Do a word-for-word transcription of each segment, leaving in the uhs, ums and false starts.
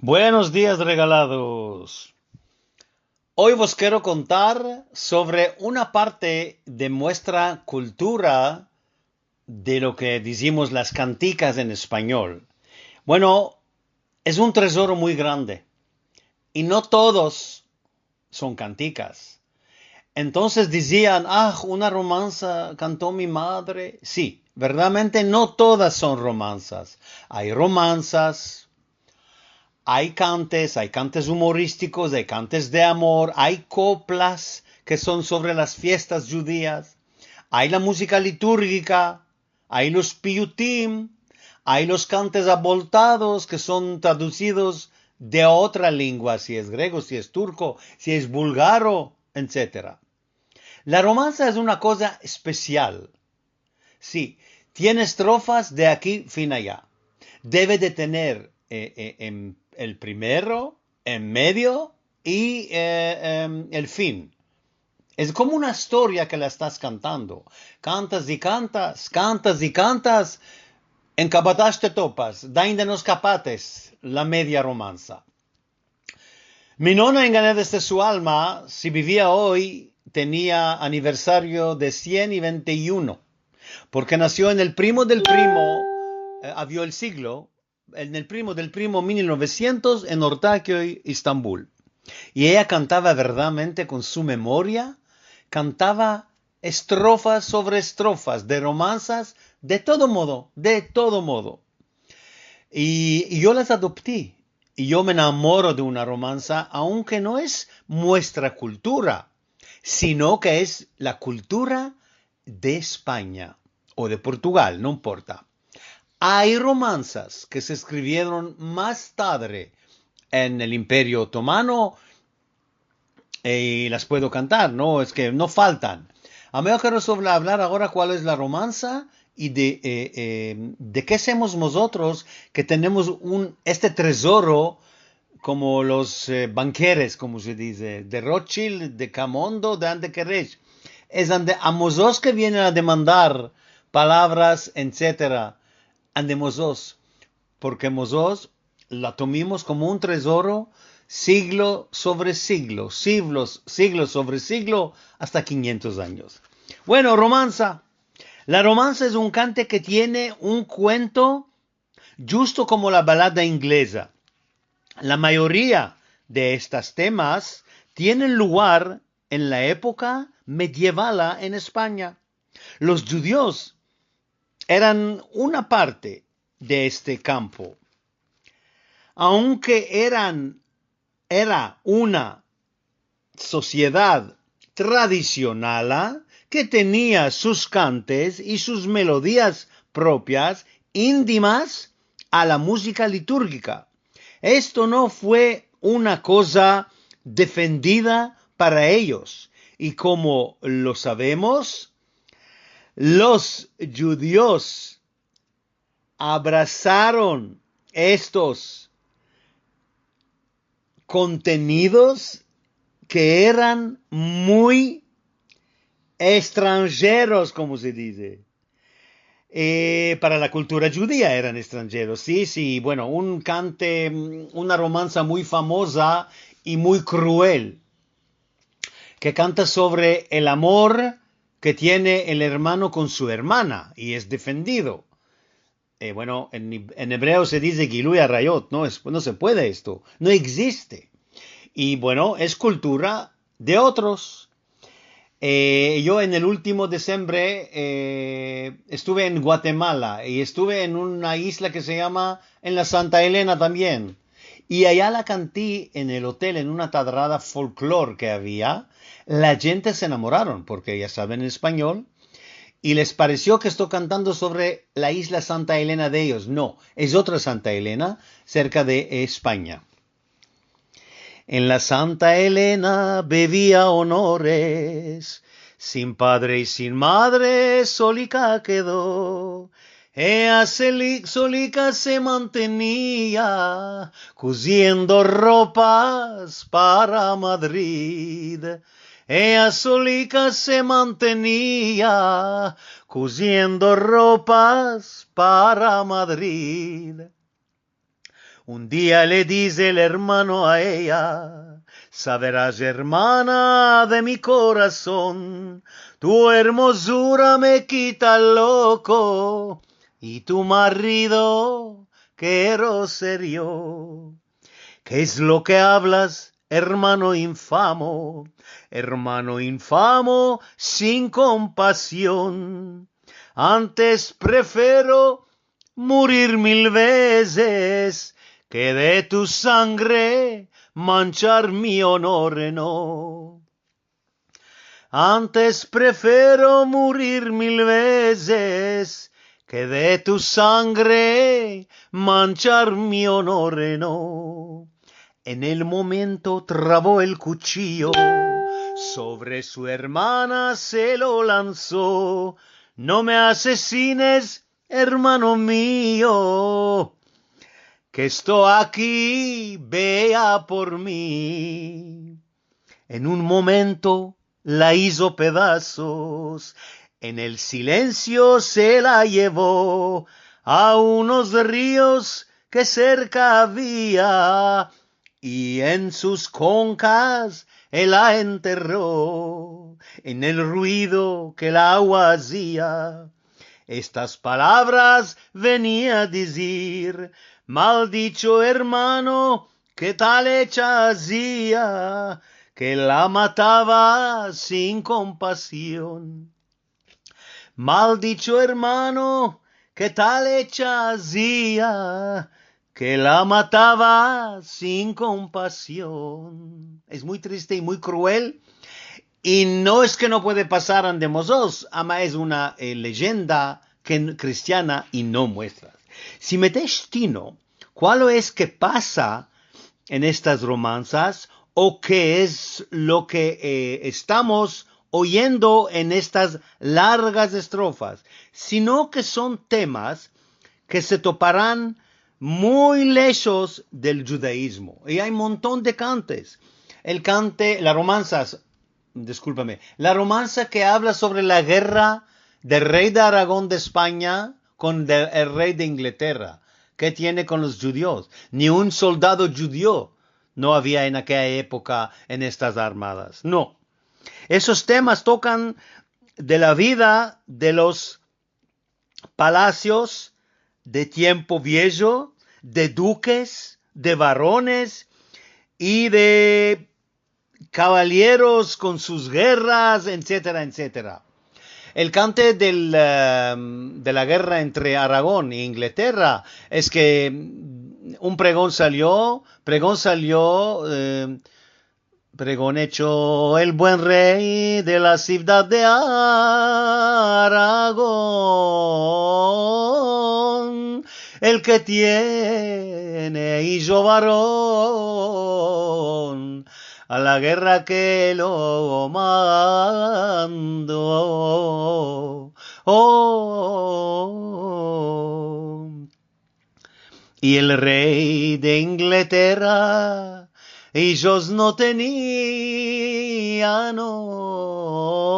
Buenos dias, regalados. Oy vos kero kontar sovre una parte de muestra kultura de lo ke dizimos las kantikas en espanyol. Bueno, es un trezoro muy grande i no todos son kantikas. Entonses dizian, ah, una romansa kanto mi madre. Si, verdadamente no todas son romansas. Ay romansas, ay kantes, ay kantes umoristikos, ay kantes de amor, ay koplas ke son sovre las fiestas djudias, ay la muzika liturgika, ay los piyutim, ay los kantes aboltados ke son tradusidos de otra lengua, si es grego, si es turko, si es bulgaro, etsetera. La romansa es una koza espesial. Si, tiene estrofas de aki fin aya. Deve de tener, eh, eh, em, el primero, en medio i, eh, em, el fin. Es komo una istoria ke la estas kantando. Kantas i kantas, kantas i kantas, en Kabatash te topas, dainda no eskapates la media romansa. Mi nona, en ganed este su alma, si bivia oy, tenia aniversario de sien i vente i uno, porke nasio en el primo del primo, eh, avio el siglo, en el primo del primo mil novesientos en Ortaköy, Estambul. I eya kantava verdadamente kon su memoria, kantava estrofas sovre estrofas de romansas de todo modo, de todo modo. I, i yo las adopti. I yo me enamoro de una romansa, aunke no es muestra kultura, sino ke es la kultura de Espanya o de Portugal, no importa. Ay romansas ke se eskrivieron mas tadre en el Imperio Otomano, eh, i las puedo kantar, no, es ke no faltan. A mi me kero avlar agora kual es la romansa i de, eh, eh, de ke semos mozotros ke tenemos un, este trezoro komo los, eh, bankeres, komo se dize, de Rothschild, de Camondo, de ande keresh. Es ande a mozotros ke vienen a demandar palavras, etsetera, ande mozotros, porke mozotros la tomimos komo un trezoro siglo sovre siglo, siglos, siglo sovre siglo, asta kinyentos anyos. Bueno, romansa. La romansa es un kante ke tiene un kuento djusto komo la balada ingleza. La mayoria de estas temas tienen lugar en la epoka medievala en Espanya. Los djudios eran una parte de este kampo. Aunke eran, era una sosiedad tradisionala ke tenia sus kantes i sus melodias propias, indimas a la muzika liturgika. Esto no fue una koza defendida para eyos, i komo lo savemos, los djudios abrasaron estos kontenidos ke eran muy estranjeros, komo se dize. Eh, para la kultura djudia eran estranjeros, si, si. Bueno, un kante, una romansa muy famoza i muy kruel, ke kanta sovre el amor ke tiene el ermano kon su ermana i es defendido. Eh, bueno, en, en ebreo se dize gilui arayot, no es, no se puede esto, no existe. I, bueno, es kultura de otros. Eh, yo en el ultimo disembre, eh, estuve en Guatemala i estuve en una izla ke se yama, en la Santa Elena tambien. I aya la kanti en el otel, en una tadrada folklor ke avia, la djente se enamoraron, porke ya saven espanyol, i les paresio ke esto kantando sovre la izla Santa Elena de eyos. No, es otra Santa Elena, serka de Espanya. En la Santa Elena bevia onores, sin padre i sin madre solika kedo. Eya seli-, solika se mantenia kuziendo ropas para Madrid. Eya solika se mantenia kuziendo ropas para Madrid. Un dia le dize el ermano a eya: "Saveras, ermana de mi korason, tu ermozura me kita loko, i tu marido kero ser yo. Ke es lo ke avlas, ermano infamo, ermano infamo, sin kompasion? Antes prefero murir mil vezes ke de tu sangre manchar mi onor, no. Antes prefero murir mil vezes ke de tu sangre manchar mi onor, no." En el momento travo el kuchiyo, sovre su ermana se lo lanso. "No me asesines, ermano mio, ke esto aki, ve a por mi." En un momento la izo pedazos, en el silensio se la yevo a unos rios ke serka avia, i en sus konkas el la enterro, en el ruido ke el agua azia. Estas palavras venia a dizir: "Maldicho ermano, ke tal echa azia, ke la matava sin kompasion? Maldicho ermano, ke tal echa azia, ke la matava sin kompasion?" Es muy triste i muy kruel, i no es ke no puede pasar ande mozotros, ama es una, eh, leyenda ke n-, kristiana i no muestra. Si metesh tino, kualo es ke pasa en estas romansas o ke es lo ke, eh, estamos oyendo en estas largas estrofas, sino ke son temas ke se toparan muy leshos del djudaizmo. I ay monton de kantes. El kante, las romansas, diskulpame, la romansa ke avla sovre la gerra del rey de Aragon de Espanya kon de-, el rey de Inglaterra. Ke tiene kon los djudios? Ni un soldado djudio no avia en akeya epoka en estas armadas. No. Esos temas tokan de la vida de los palasios de tiempo viejo, de dukes, de varones i de kavalieros kon sus gerras, etsetera, etsetera. El kante del, em, de la gerra entre Aragon i Inglaterra es ke, mm, un pregon salio, pregon salio, em, pregon echo el buen rey de la sivdad de Aragon, el ke tiene ijo varon, a la gerra ke lo mando. Oh. I el rey de Inglaterra ijos no tenia, no,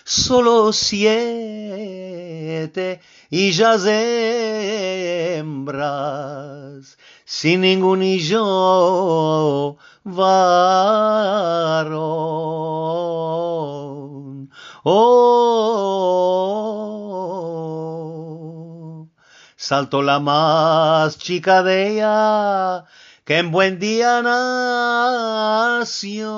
solo siete ijas embras, sin ningun ijo varon. Oh. Salto la mas chika de eya, ke en buen dia nasio.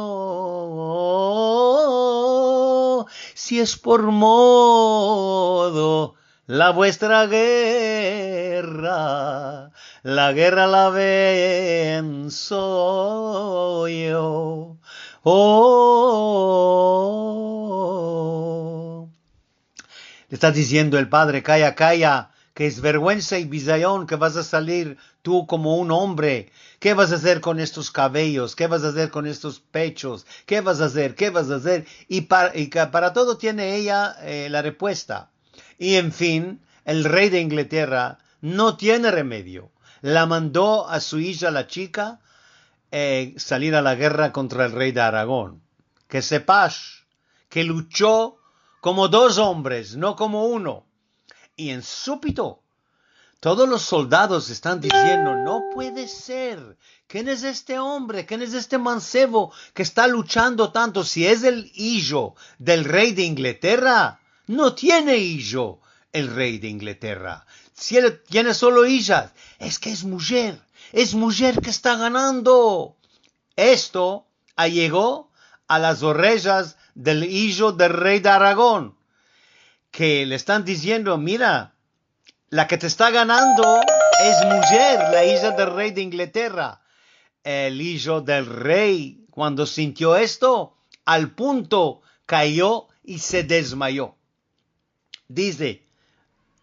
Si es por modo la vuestra gerra, la gerra la venso yo. Oh. Le esta diziendo el padre: "Kaya, kaya, ke es verguensa i bizayon, ke vas a salir tu komo un ombre. Ke vas a azer kon estos kaveyos? Ke vas a azer kon estos pechos? Ke vas a azer? Ke vas a azer?" I para, i ke para todo tiene eya, eh, la repuesta. I, en fin, el rey de Inglaterra no tiene remedio. La mando a su ija, la chika, eh, salir a la gerra kontra el rey de Aragon. Ke sepash ke lucho komo dos ombres, no komo uno. I en supito Todos los soldados estan diziendo: "No puede ser. Ken es este ombre? Ken es este mansevo ke esta luchando tanto? Si es el ijo del rey de Inglaterra, no tiene ijo el rey de Inglaterra. Si el tiene solo ijas, es ke es mujer, es mujer ke esta ganando." Esto ayego a las orejas del ijo del rey de Aragon, ke le estan diziendo: "Mira, la ke te esta ganando es mujer, la ija del rey de Inglaterra." El ijo del rey, kuando sintio esto, al punto kayo i se dezmayo. Dize,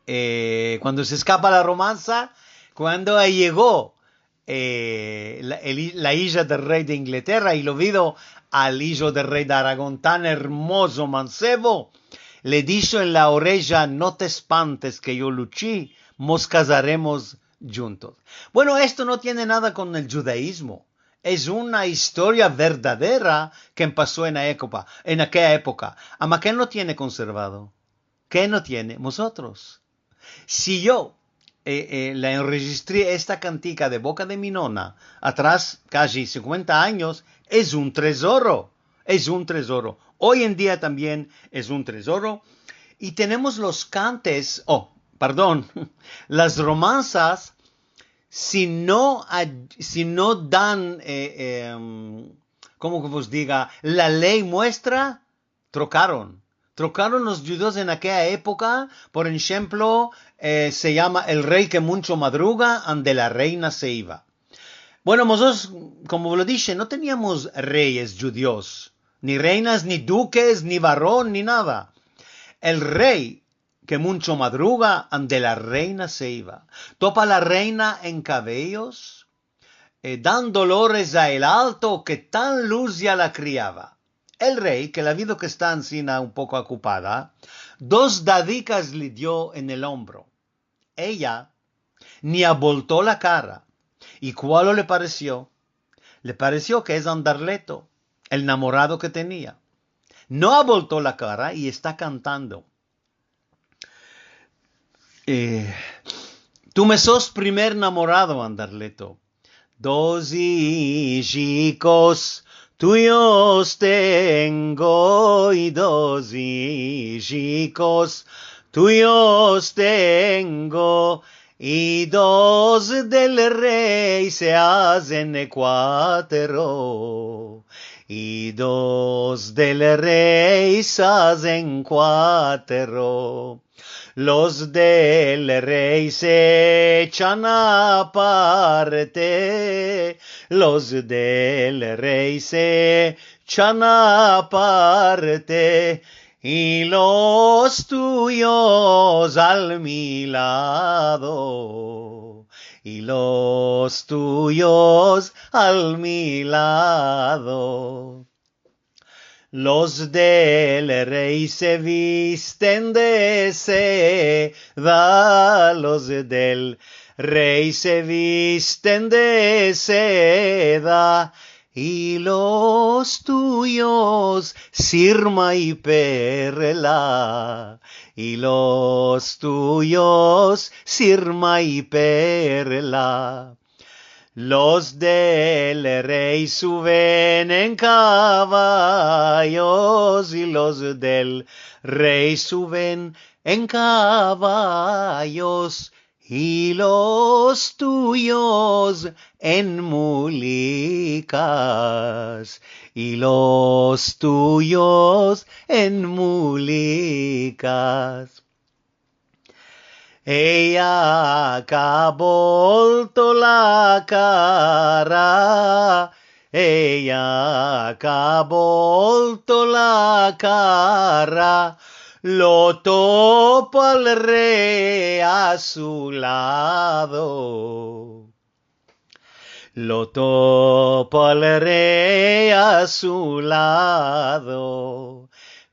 eh, kuando se eskapa la romansa, kuando ayego, eh, la, el i-, la ija del rey de Inglaterra i lo vido al ijo del rey de Aragon tan ermozo, mansevo, le disho en la oreja: "No te espantes ke yo luchi, mos kazaremos djuntos." Bueno, esto no tiene nada kon el djudaizmo. Es una istoria verdadera ke paso en la ekopa-, en akeya epoka. Ama ke no tiene konservado? Ke no tiene? Mozotros. Si yo, eh, eh, la enrejistri esta kantika de boka de mi nona, atras kaji sinkuenta anyos, es un trezoro. Es un trezoro. Oy en dia tambien es un trezoro. I tenemos los kantes, oh, pardon, las romansas, si no ad-, si no dan, eh, em, komo ke vos diga, la ley muestra, trokaron. Trokaron los djudios en akeya epoka, por enshemplo, eh, se yama El rey ke muncho madruga, ande la reina se iva. Bueno, mozotros, komo lo dishe, no teniamos reyes djudios, ni reinas, ni dukes, ni varon, ni nada. El rey ke muncho madruga, ande la reina se iva. Topa la reina en kaveyos, eh, dan dolores a el alto ke tan luz ya la kriava. El rey, ke la vido ke esta ansina un poko okupada, dos dadikas le dio en el ombro. Eya ni abolto la kara. I kualo le paresio? Le paresio ke es Andarleto, el namorado ke tenia. No abolto la kara i esta kantando. Eh, tu me sos primer namorado, Andarleto. Dos ijikos tuyos tengo, i dos ijikos tuyos tengo, i dos del rey se azen kuatro, i dos del rey se azen kuatro. Los del rey se echan aparte, los del rey se echan aparte, i los tuyos al mi lado, i los tuyos al mi lado. Los del rey se visten de seda, los del rey se visten de seda, i los tuyos sirma i perla, i los tuyos sirma i perla. Los del rey suven en kavayos, i los del rey suven en kavayos, i los tuyos en mulikas, i los tuyos en mulikas. Eya ke abolto la kara, eya ke abolto la kara, lo topa al rey a su lado. Lo topa al rey a su lado.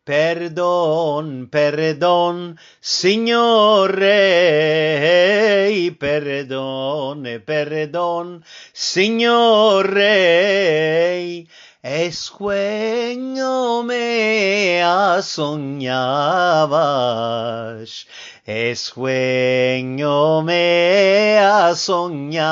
Perdon, perdon, sinyor rey, perdon, perdon, sinyor rey. Esuenyo me asonyavas, esuenyo me asonyavas.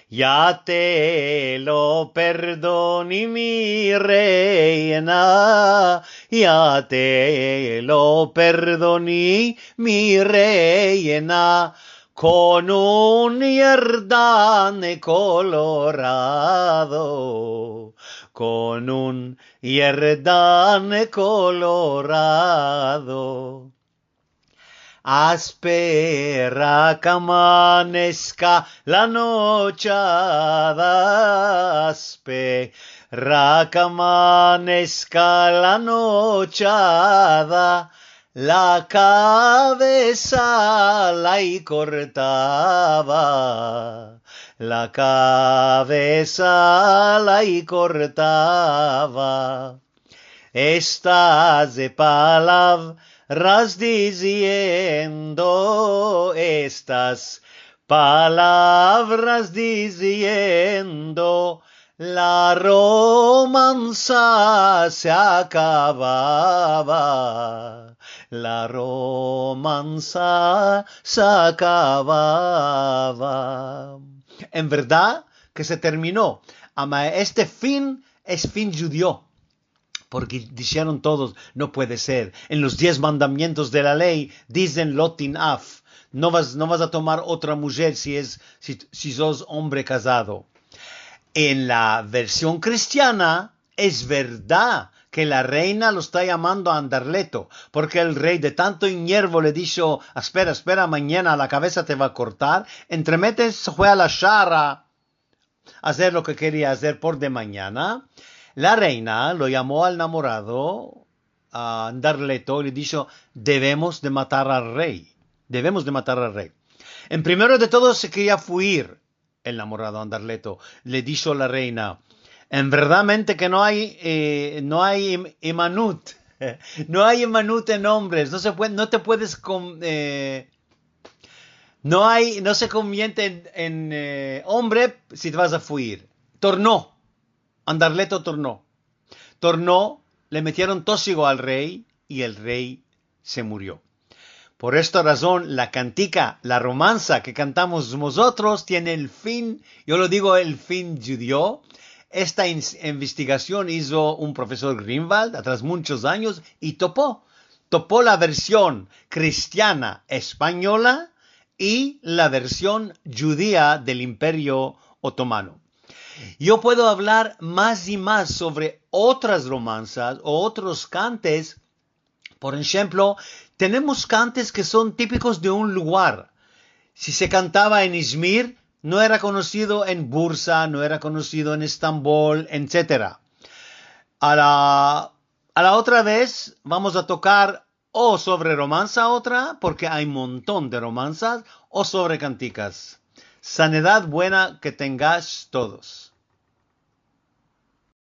Ya te lo perdoni, mi reina, ya te lo perdoni, mi reina, kon un yerdan kolorado, kon un yerdan kolorado. Aspera ke amaneska la nochada, aspera ke amaneska la nochada, la kavesa la i kortava, la kavesa la i kortava. Estas palavras diziendo, estas palavras diziendo, la romansa se akavava, la romansa se akavava. En verdad ke se termino, ama este fin es fin djudio. Porke disheron todos, no puede ser. En los diez mandamientos de la ley dizen lo tinaf. No vas, no vas a tomar otra mujer si es, si, si sos ombre kazado. En la version kristiana, es verdad ke la reina lo esta yamando a Andarleto, porke el rey de tanto inyervo le disho, espera, espera, manyana la kavesa te va a kortar. Entremete se fue a la shara a azer lo ke keria azer por de manyana. La reina lo yamo al namorado, a Andarleto, i le disho, devemos de matar al rey. Devemos de matar al rey. En primero de todo se keria fuir el namorado Andarleto. Le disho la reina, en verdadmente ke no ay, eh, no ay im-, imanut. No ay imanut en ombres. No se puede, no te puedes com-, eh, no ay, no se konvierte en, en, eh, ombre si te vas a fuir. Torno. Andarleto torno. Torno, le metieron tósigo al rey i el rey se murio. Por esta razon, la kantika, la romansa ke kantamos mozotros tiene el fin, yo lo digo el fin djudio. Esta ins-, investigasion izo un profesor Greenwald atras munchos anyos i topo, topo la version kristiana espanyola i la version djudia del Imperio Otomano. Yo puedo avlar mas i mas sovre otras romansas o otros kantes. Por enshemplo, tenemos kantes ke son tipikos de un lugar. Si se kantava en Izmir, no era konosido en Bursa, no era konosido en Estambol, etsetera. A la, a la otra vez vamos a tokar o sovre romansa otra, porke ay monton de romansas, o sovre kantikas. Sanedad buena ke tengash todos.